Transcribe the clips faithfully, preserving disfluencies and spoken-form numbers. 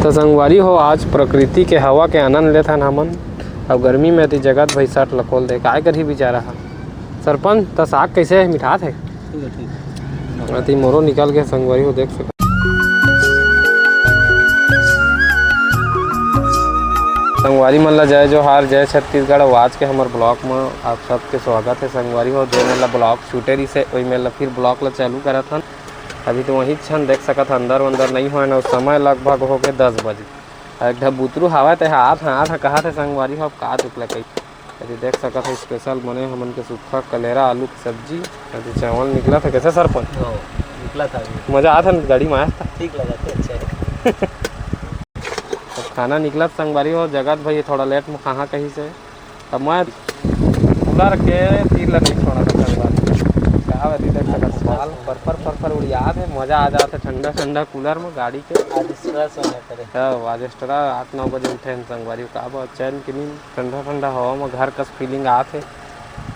तो संगवारी हो, आज प्रकृति के हवा के आनंद लेथन हमन। अब गर्मी में अति जगत भाई सट ल खोल दे, काय करही बेचारा ह। सरपंच, त साग कैसे हे, मिठात हे? ठीक है, ठीक है। अति मोरो निकल के संगवारी हो, देख सकत। संगवारी मन ला जय जोहार, जय छत्तीसगढ़। अउ आज के हमर ब्लॉग म आप सबके स्वागत हे संगवारी हो। जे मन ला ब्लॉग छूटे रहिसे, ओई मन ला फिर ब्लॉग ला चालू करत हन। अभी तो वहीं छन देख सकत ह, अंदर वंदर नहीं होय ना, समय लगभग हो गए दस बजे। अउ एक ठा बुतरू हावय, ते हा आत ह, आत ह, कहत हे संगवारी हो, अब का दुख लगे। अभी देख सकत ह, स्पेशल बने हमन के सुक्खा कलेरा आलू के सब्जी। अभी चावल निकलत हे, कैसे सरपंच? हो, निकलत हे अभी। मजा आत हे ना गाड़ी में, आत ह? ठीक लगत हे, अच्छा हे। अब खाना निकलत संगवारी हो, जगत भाई थोड़ा लेट में कहाँ कहीं से। अब मैं कूलर के तीर ल नहीं छोड़ा था संगवारी। का अभी देख सकत ह, बाल फर फर फर फर उड़ियात हे, मजा आ जात हे ठंडा ठंडा कूलर में गाड़ी के। आज stress होने करे। हाँ, आज extra आठ नौ बजे उठे हन संगवारी, का बा चैन की नींद, ठंडा ठंडा हवा में घर कस feeling आत हे।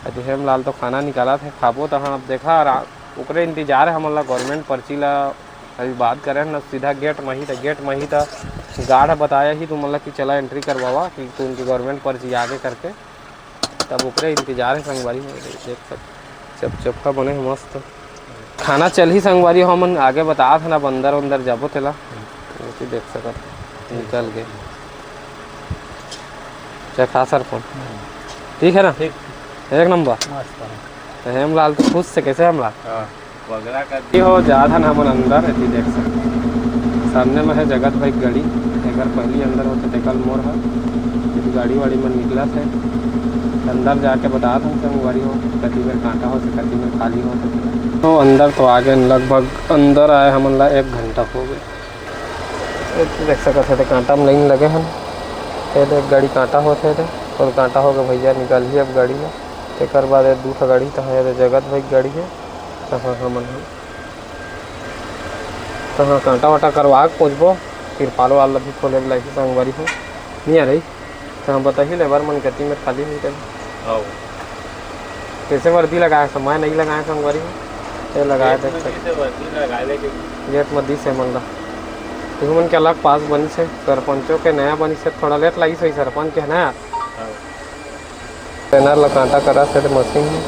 अभी हेमलाल तो खाना निकालत हे, खाबो तहाँ अब देखा, रा-, ओकरे इंतजार हे हमन ला, government पर्ची ला अभी बात करे हन ना, सीधा गेट म ही त, गेट म ही त guard ह बताया ही तुमन ला कि चला entry करवावा, कि तुमन के government पर्ची आगे करके। तब ओकरे इंतजार हे संगवारी हो, देख सक चपचपा बने हे मस्त। खाना चलही संगवारी हो, हमन आगे बतात हन, अब अंदर अंदर जाबो तेला। ऐसे देख सकत निकल के। चखा सरपंच। ठीक है ना? ठीक। एक नंबर। मस्त है। तो हेमलाल तो खुश से, कैसे हेमलाल? हाँ। बगरा कर ये हो जात हन हमन अंदर, एती देख सकत। सामने में है जगत भाई गाड़ी, एकर पहली अंदर होथे, तेकर मोर ह। एती गाड़ी वाड़ी मन निकलत है। अंदर जाके बतात हन संगवारी हो, कति मेर कांटा होथे, कति मेर खाली होथे। तो अंदर तो आ गए, लगभग अंदर आए हमन ला एक घंटा हो गए। एती देख सकत है, ते कांटा में लाइन लगे हन। ये देख गाड़ी कांटा होथे, ते और कांटा हो गए भैया, निकालही अब गाड़ी ला। तेकर बाद ये दू ठो गाड़ी, तहाँ ये जगत भाई गाड़ी है। तहाँ हमन ह, तहाँ कांटा वाटा करवा के पहुँचबो, तिरपाल वाल भी खोले ला लगही संगवारी हो। नहीं आ रही, तहाँ बताही लेबर मन कति मेर खाली होही तब। आओ। कैसे वर्दी लगाए, समय नहीं लगाए संगवारी हो, ये लगाए गेट देख में सकते। कैसे वर्दी लगाए लेके? गेट में दिस है मन ला। तुहू मन के अलग पास बनिस है, सरपंचों के नया बनिस है, थोड़ा लेट लागिस होही सरपंच के, है ना यार? आओ। कंटेनर ला कांटा करत हे ते मशीन में।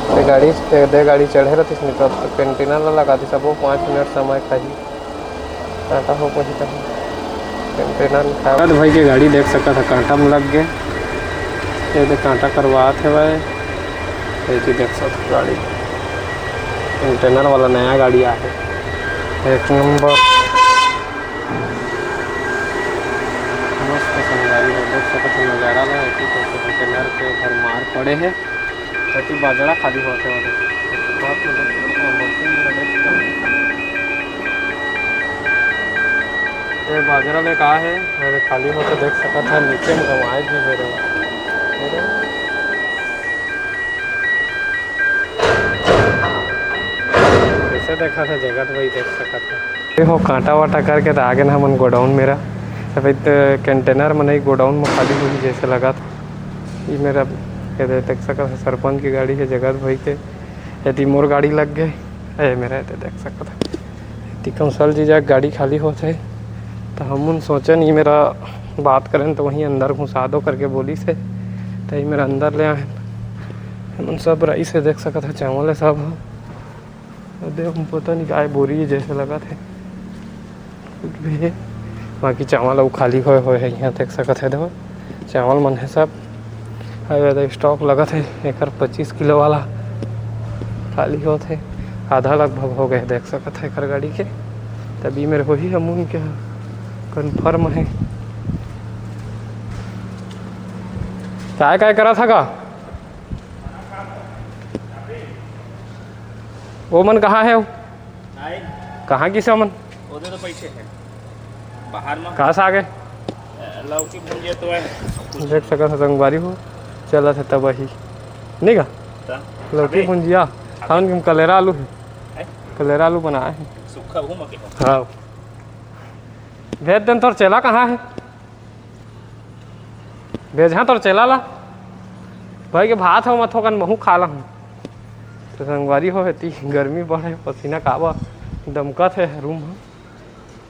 ते गाड़ी, ते दे गाड़ी चढ़े रहतिस, निकल तो कंटेनर ला लगा दिस, अब वो पाँच मिनट समय खाही। कांटा हो पाही तब कंटेनर में खाए। भाई के गाड़ी देख सकत ह, कांटा में लग गए। ये दे कांटा करवात हे भाई। ये जी देख सकत ह गाड़ी, कंटेनर वाला नया गाड़ी आए हे, एक नंबर। मस्त संगवारी हो, देख सकत हो नजारा ला, एती तो कंटेनर के भरमार पड़े हे, एती बाजरा खाली होथे वाले। ये बाजरा ले का हे, अरे खाली होथे देख सकत है, नीचे में गंवाए भी हे रे। कैसे देखा था जगत वही देख सकत है। देखो, कांटा वाटा करके त आगे ना हमन गोडाउन मेरा। अभी त कंटेनर में नहीं, गोडाउन में खाली हुई जैसे लगा था। ये मेरा, ये दे-, देख सकत है, सरपंच की गाड़ी है, जगत भाई के। यदि मोर गाड़ी लग गए, ए, मेरा ये दे-, देख सकत है। यदि कंसल जी जाके गाड़ी खाली होत है, तो हमन सोचन, ये मेरा बात करें तो वहीं अंदर घुसा दो करके बोली से, तो ये मेरा अंदर ले आए। हमन सब रईस है, देख सकत है, चावल है सब है। अउ देख, पता नहीं काय बोरी हे, जैसे लगत हे कुछ भी हे। बाकी चावल अउ खाली होए होए हे, यहाँ देख सकत हे, देखो चावल मन हे सब। अउ ये स्टॉक लगत हे, एकर पच्चीस किलो वाला खाली होत हे, आधा लगभग हो गए, देख सकत हे एकर गाड़ी के। तभी मेरे होही हमन के कंफर्म हे। काय काय करत हा का? वो मन कहाँ हे? आए। कहाँ गिस हे वो मन? ओदे तो बैठे हैं बाहर में। कहाँ से आ गए? लौकी भुंजिया तो है। देख सकत हो संगवारी हो, चलत हे तबाही। नहीं का? ता? लौकी अबे। भुंजिया। अबे। खान के कलेरा आलू है। हैं? कलेरा आलू बनाए हैं। सूखा हूँ मके। हाँ। भेज देन, तोर चेला कहाँ है? भेजहा तोर चेला ला। भाई के भात हो, मैं थोकन महू खा ला हूँ। तो संगवारी हो, एती गर्मी बढ़े, पसीना काबर दमकत हे रूम ह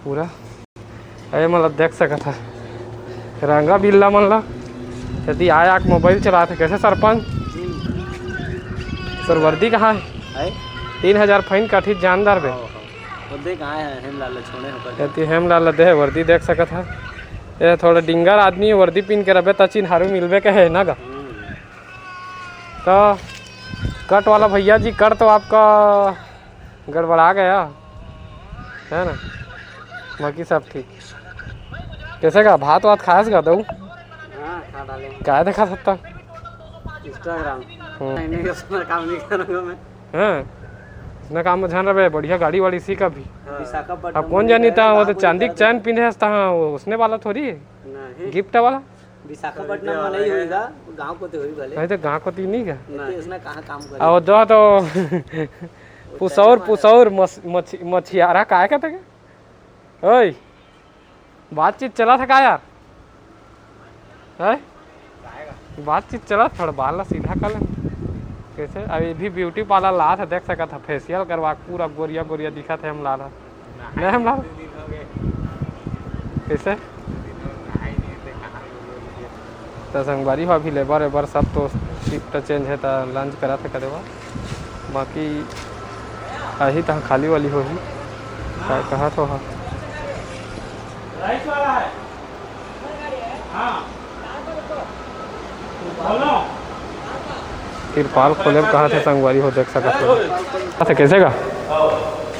पूरा। ए, मतलब देख सकत ह, रंगा बिल्ला मन ला। यदि आय आके मोबाइल चलात हे, कैसे सरपंच? सर, वर्दी कहाँ है? है? तीन हजार फाइन काटी जानदार बे। हाँ, हाँ। वो देख आए हैं, हेमलाल ला छोड़े हैं ऊपर। यदि हेमलाल ला दे वर्दी देख सकत ह। ये थोड़ा डिंगर आदमी, वर्दी पहन के रबे त चिन्हारू मिलबे के है ना गा? हम्म। तो कट वाला भैया जी, कट तो आपका गड़बड़ा गया है ना, बाकी सब ठीक। कैसे का भात वात खास का दऊ? हाँ, खा डाले। काय देखा सकता? Instagram। हम्म। नहीं, नहीं, उसमें काम नहीं करूँगा मैं। हाँ, इसने काम में ध्यान रहे, बढ़िया गाड़ी वाड़ी सीख अभी। हाँ। विशाखापट्टनम अब कौन में जानी गए, था, वो तो बाबू चांदी के दादा। चैन पिंधे हंसता, हाँ, वो उसने वाला थोड़ी है, नहीं। Gift वाला। विशाखापट्टनम में नहीं होएगा, गाँव को तो होई भले। नहीं तो गाँव को तो नहीं का। नहीं। तो इसने कहाँ काम करे? और जो तो पुसौर, पुसौर, मस-, मछ-, मछियारा काय कहते हैं? ओए, बातचीत चला था का यार? हैं? बातचीत चला, थोड़ा बाल ला सीधा कर ले। कैसे? अब ये भी beauty parlour ला था, देख सकत था, facial करवा के पूरा गोरिया गोरिया दिखत हे हम ला था। नहीं हम ला। कैसे? तो संगवारी हो, अभी labour वेबर सब तो shift change है, तो lunch करा था करेवा। बाकी आही तहाँ खाली वाली होही। का कहत हो हा? तिरपाल खोले बर कहत हे संगवारी हो, देख सकत हो। अच्छा, कैसे का?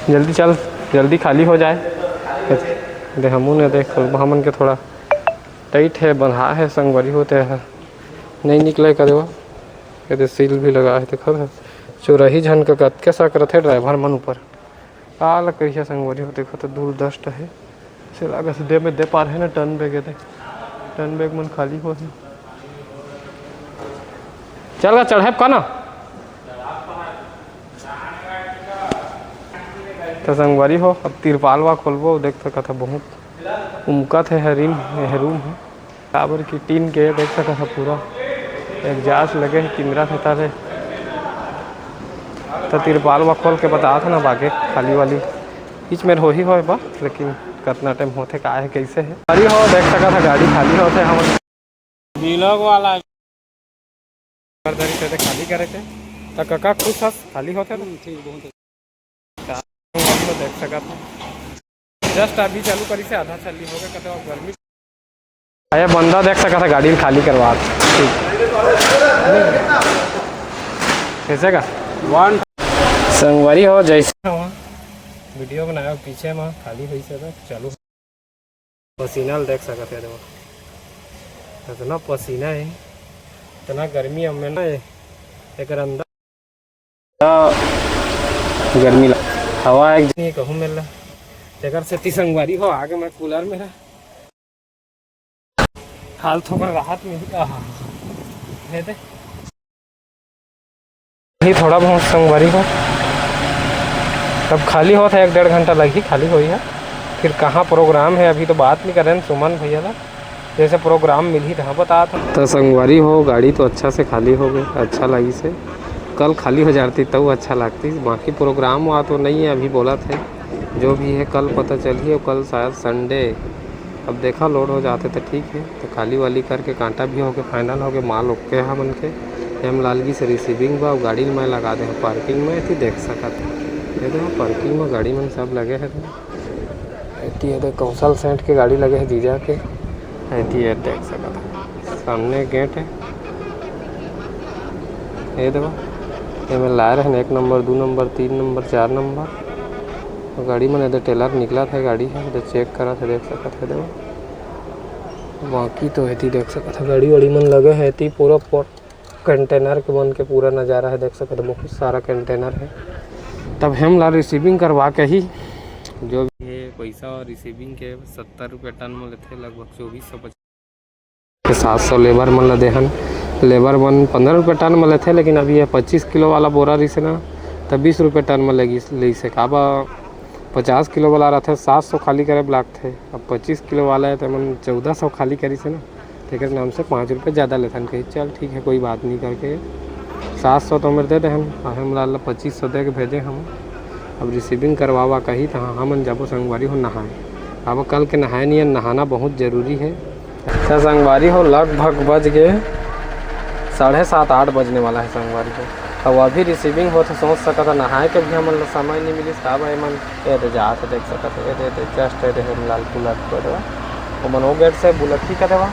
जल्दी चल, जल्दी खाली हो जाए। दे हमू ने देख, हमन के थोड़ा tight है, बंधा है संगवारी हो, ते ह नहीं निकले करेवा। एदे seal भी लगा है, देखत ह। चोरही झन का कतके शक रथे driver मन ऊपर। का ल करिहा संगवारी हो, देखो तो धूल dust हे। से लागत हे दे में दे पार है ना, ton bag हे ते। Ton bag मन खाली होही। चल गा, चढ़ब का ना? तो संगवारी हो, अब तिरपाल वा खोलबो, देख सकत ह बहुत उमकत हे, हरिम, हे room हे। काबर कि टीन के देख सकत ह पूरा exhaust लगे हे, किंदरा हे तारे। त तिरपाल वा खोल के बतात हन, बाकी खाली वाली बीच में होही होय बा, लेकिन कतना time होथे, का हे, कैसे हे। अरे हो, देख सकत ह गाड़ी खाली होथे हमन। Vlog वाला। धरी से खाली करे थे, त कका खुश हस, खाली होथे त। हम्म, ठीक, बहुत अच्छा। तो देख सकत ह। Just अभी चालू करी से आधा चाली होगे, कते गर्मी। अरे बंदा देख सकत ह गाड़ी खाली करवात। ठीक। कैसे का? One। संगवारी हो जैसे हो। Video बनाया पीछे में खाली हुई से तो चालू। पसीना ल देख सकत हे, देखो। इतना पसीना हे, इतना गर्मी अब में ना हे। एकर अंदर गर्मी ला, हवा एक नहीं कहूँ मिल रहा। तेकर सेती संगवारी हो आगे मैं cooler में रहा। हाल थोड़ा राहत में ही, आहा, हे दे। ही थोड़ा बहुत संगवारी हो, तब खाली होत हे, एक डेढ़ घंटा लगही खाली होई हे। फिर कहाँ program हे, अभी तो बात नहीं करें सुमन भैया ला। जैसे program मिलही तहाँ बतात हन। त संगवारी हो, गाड़ी तो अच्छा से खाली हो गए, अच्छा लागिस हे। कल खाली हो जाती तब अच्छा लागती। बाकी program हुआ तो नहीं है, अभी बोलत हे, जो भी है कल पता चलही। और कल शायद Sunday, अब देखा load हो जाते तो ठीक है। तो खाली वाली करके कांटा भी हो गए, final हो गए, माल OK है मन के। एम लालगी से receiving बा, गाड़ी मैं लगा दे parking में, एती देख सकत। ये देखो parking में गाड़ी मन सब लगे हैं। एती ये देख कौशल सेठ के गाड़ी लगे है जीजा के। एती ये देख सकत है, सामने gate है। ये देखो, एमे लाए रहन एक नंबर, दू नंबर, तीन नंबर, चार नंबर। गाड़ी मन एदे trailer निकलत है, गाड़ी है एदे check करत है, देख सकत है। देखो, बाकी तो एती देख सकत है, गाड़ी वाड़ी मन लगे है एती पूरा container के बन के पूरा नज़ारा है, देख सकत हो, बहुत सारा container है। तब हम ला receiving करवा के ही जो भी है पैसा receiving के सत्तर रुपये टन में लेते, लगभग चौबीस सौ पचास। सात सौ labour मन ला देहन, labour मन पंद्रह रुपये टन में लेते, लेकिन अभी ये पच्चीस किलो वाला बोरा रिसे ना, तब बीस रुपये टन में लगी, ले से काबा पचास किलो वाला रहते, सात सौ खाली करे लागते, अब पच्चीस किलो वाला है तो मन चौदह सौ खाली करी से ना। तेकर नाम से पाँच रुपये ज़्यादा लेथन। कही, "चल ठीक है, कोई बात नहीं," करके सात सौ तो मेरे दे देहन, और हम लाल पच्चीस सौ दे के भेजे हम। अब receiving करवावा कही तो हाँ, हमन जाबो संगवारी हो नहाए। अब कल के नहाए नियन नहाना बहुत जरूरी है। तो संगवारी हो, लगभग बज गए साढ़े सात, आठ बजने वाला है संगवारी हो। अब अभी रिसीविंग होत है, सोच सकत है नहाए के भी हमन ला समय नहीं मिलिस। तब एमन ए दे जात है, देख सकत है, ए दे, ए दे, जस्ट ए दे हेमलाल बुलट को देवा। ओमन वो गेट से बुलट ही का देवा,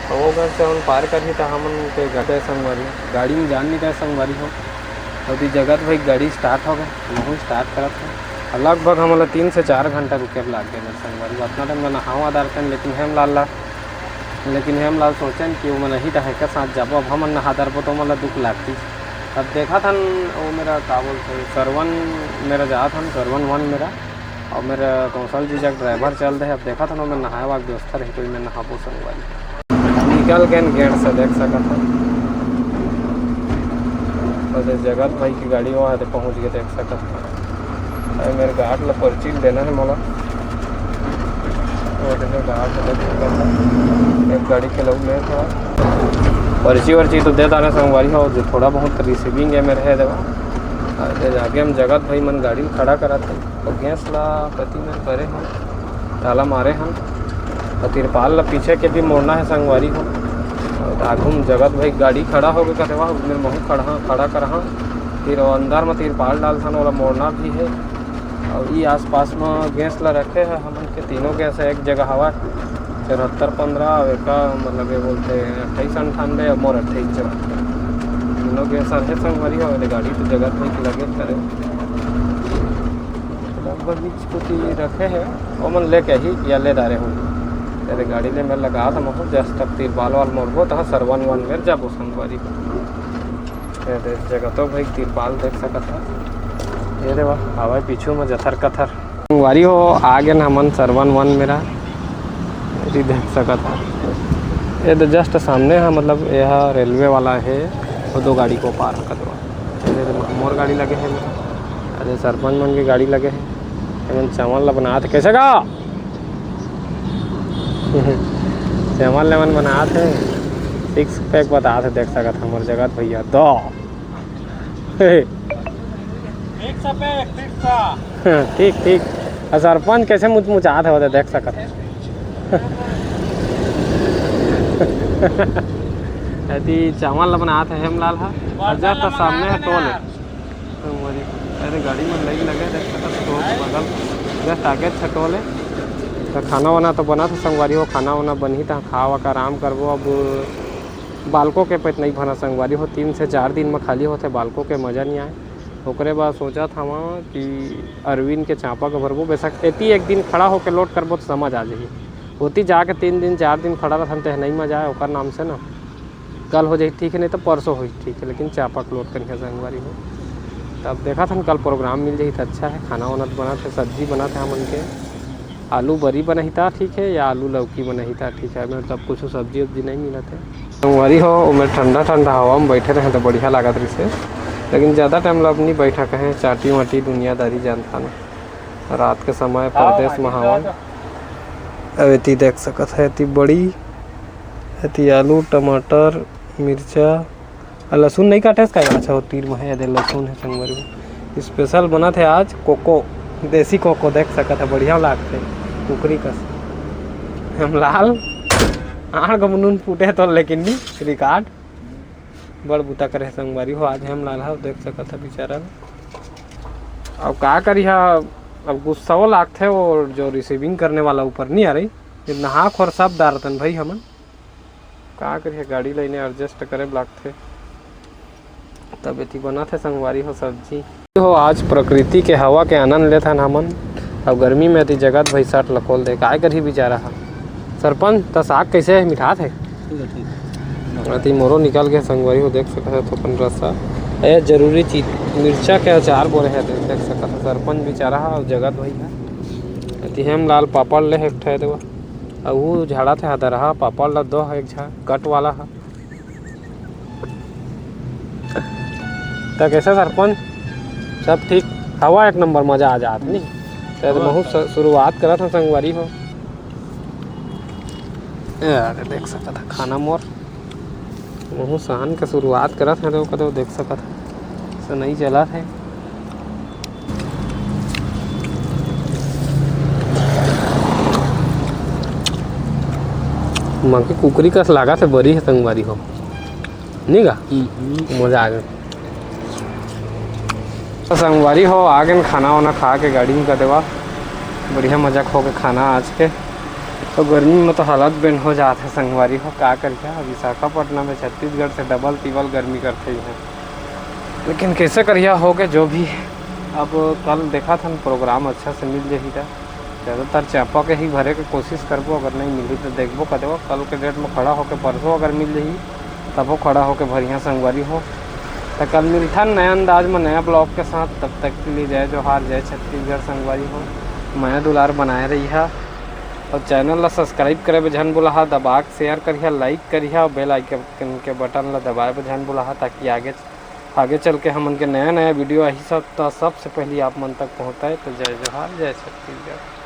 तो वो गेट से हमन पार करही तो हमन के गए संगवारी, गाड़ी में जान नहीं रहे संगवारी हो। तो अभी जगत भाई गाड़ी स्टार्ट हो गए, वहीं स्टार्ट करत है। और लगभग हमन ला तीन से चार घंटा रुके लाग गए संगवारी। उतना टाइम में नहावा दार कन, लेकिन हेमलाल ला, लेकिन हेमलाल सोचन कि वो मन ही तो है के साथ जाबो, अब हमन नहा दरबो तो ओमन ला दुख लागती। अब देखत हन, वो मेरा का बोलते हैं, सरवन मेरा जात हन, सरवन वन मेरा, और मेरा कौशल जी जग ड्राइवर चल दे। अब देखत हन, वो मैं नहाए वाक व्यवस्था रही, कोई मैं नहाबो संगवारी। निकल गए गेट से, देख सकत हन। बस ये जगत भाई की गाड़ी वहाँ है, तो पहुँच गए, देख सकत हन। अरे, मेरे गार्ड ला पर्ची देना है मोला। वो देखे गार्ड ला देख सकत हन। एक गाड़ी के लोग ले थोड़ा पर्ची वर्ची तो दे डाले संगवारी हो, जो थोड़ा बहुत रिसीविंग है मेरे है देवा। अरे, आगे हम जगत भाई मन गाड़ी खड़ा करत है, तो गैस ला पति में करे हैं। ताला मारे हन। और तिरपाल ला पीछे के भी मोड़ना है संगवारी हो। और आगू में जगत भाई गाड़ी खड़ा हो गए, कहते वाह, मेरे महू खड़ा, खड़ा करहा। फिर वो अंदर में तिरपाल डालथन, ओला मोड़ना भी है। और ई आसपास में गैस ला रखे हैं हमन के, तीनों गैस है एक जगह हवा, चौहत्तर पंद्रह, और एका मतलब ये बोलते हैं अट्ठाईस अंठानवे, और मोर अट्ठाईस चौहत्तर। तीनों गैस है संगवारी हो, गाड़ी तो जगत भाई के लगे करे। लगभग बीच कोती रखे हे, ओमन लेके ही या ले डारे होही। तेरे गाड़ी ले मैं लगा था महू, जस तक तिरपाल वाल मोड़बो, तहाँ सरवन वन मेर जाबो संगवारी। ये दे जगह तो भाई तिरपाल देख सकत हा। ये दे वाह, हवाई पीछू में जथर कथर। संगवारी हो, आ गए ना हमन सरवन वन मेरा। ये देख सकत हा। ये तो जस्ट सामने है, मतलब ये हा रेलवे वाला है, वो दो गाड़ी को पार कर दो। ये दे मोर गाड़ी लगे है मेरा। अरे सरपंच मन के गाड़ी लगे हे। एमन चावल ला बनात हे। कैसे का? चावल ले मन बनात हे। सिक्स पैक बतात हे, देख सकत हमर जगत भैया। दो। Six pack, six का। ठीक, ठीक। अउ सरपंच कैसे मुचमुचात हे, वो देख सकत हे। अति चावल ला बनात हे हेमलाल हा। अउ जस्ट सामने हे टोल। संगवारी, अरे गाड़ी में लाइन लगे, देख सकत हो, बगल जस्ट आगे छटोले। तो खाना वाना तो बना था संगवारी हो, खाना वाना बनही तो खावा का आराम करबो। अब बालको के पेट नहीं भरा संगवारी हो, तीन से चार दिन में खाली होते, बालको के मजा नहीं आए। ओकरे बाद सोचत हवा कि अरविंद के चापा के भरबो, बेशक एती एक दिन खड़ा होके लोड करबो तो समझ आ जाही। ओती जाके तीन दिन चार दिन खड़ा रहन ते नहीं मजा आए ओकर नाम से ना। कल हो जाही ठीक है, नहीं तो परसों होही ठीक है, लेकिन चापा के लोड करिहा संगवारी हो। तब देखत हन कल प्रोग्राम मिल जाही तो अच्छा है। खाना वाना तो बनत हे, सब्जी बनत हे हमन के, आलू बरी बनही ता ठीक है या आलू लौकी बनही ता ठीक है, मतलब कुछ सब्जी उब्जी नहीं मिलत हे। संगवारी हो, ओमे ठंडा ठंडा हवा में बैठे रहे तो बढ़िया लागत रहिसे, लेकिन ज़्यादा टाइम ला अब नहीं बैठा कहे, चाटी वाटी दुनियादारी जानता ना। रात के समय परदेस में हवन। अब एती देख सकत हे, एती बड़ी, एती आलू, टमाटर, मिर्चा, अउ लहसुन नहीं काटे का? अच्छा, वो तीर में है, एदे लहसुन है संगवारी। स्पेशल बनत हे आज कोको, देसी कोको देख सकत हे, बढ़िया लागथे, कुकरी कस। हेमलाल, आड़ गम नून फूटे तो लेकिन नहीं, रिकॉर्ड बड़ बुता करे हे संगवारी हो, आज हेमलाल हा देख सकत हे बेचारा। अब का करिहा, अब गुस्साओ लागथे वो जो रिसीविंग करने वाला ऊपर नहीं आ रही। ये नहा खोर सब डारतन भाई हमन, का करिहा, गाड़ी लाइने एडजस्ट करे लागथे। तब एती बनत हे संगवारी हो सब्जी हो। आज प्रकृति के हवा के आनंद लेथन हमन। अब गर्मी में एती जगत भाई साठ लकोल दे, काय करही बेचारा हा। सरपंच, त साग कैसे हे, मिठात हे? ठीक है, ठीक है। अति मोरो निकल के संगवारी हो, देख सकत हे थोकन रसा। ए जरूरी चीज, मिर्चा के अचार बोले हे, देख सकत हे सरपंच बेचारा हा अउ जगत भाई हा। अति हेमलाल पापड़ ले हे एक ठा, देखो। अउ वो झाड़ा थे हदरहा पापड़ ला दो हे एक झा, कट वाला हा। त कैसे सरपंच, सब ठीक? हवा एक नंबर, मजा आ जात नी। त महू स-, शुरुआत करत हा संगवारी हो। ए, अरे देख सकत हा खाना मोर। वहू सान के शुरुआत करत हे, तो कदो देख सकत हे, सनई जलत हे। माँ के कुकरी कस लागत हे, बरी हे संगवारी हो, नहीं गा? मजा आ गया। तो संगवारी हो, आ गए खाना वाना खा के गाड़ी में, का देवा, बढ़िया मजा खो के खाना आज के। तो गर्मी में तो हालत बेन हो जात हे संगवारी हो, का करिया, विशाखापट्टनम में छत्तीसगढ़ से डबल तिबल गर्मी करथे यहाँ। लेकिन कैसे करिया हो के जो भी, अब कल देखा था प्रोग्राम अच्छा से मिल जाही था। ज़्यादातर चापा के ही भरे के कोशिश करबो, अगर नहीं मिली तो देखबो का देवा, कल के डेट में खड़ा होके, परसों अगर मिल जाही तबो खड़ा होके भरिया संगवारी हो। तो कल मिलथन नया अंदाज में नया ब्लॉग के साथ, तब तक के लिए जय जोहार, जय छत्तीसगढ़ संगवारी हो। मया दुलार बनाए रहिहा और चैनल ला सब्सक्राइब करे बर झन भुलाहा, दबा के शेयर करिहा, लाइक करिहा और बेल आइकन के बटन ला दबाए बर झन भुलाहा, ताकि आगे आगे चल के हमन के नया नया वीडियो आही सब, त सबसे पहली आप मन तक पहुँचता है। तो जय जोहार, जय छत्तीसगढ़।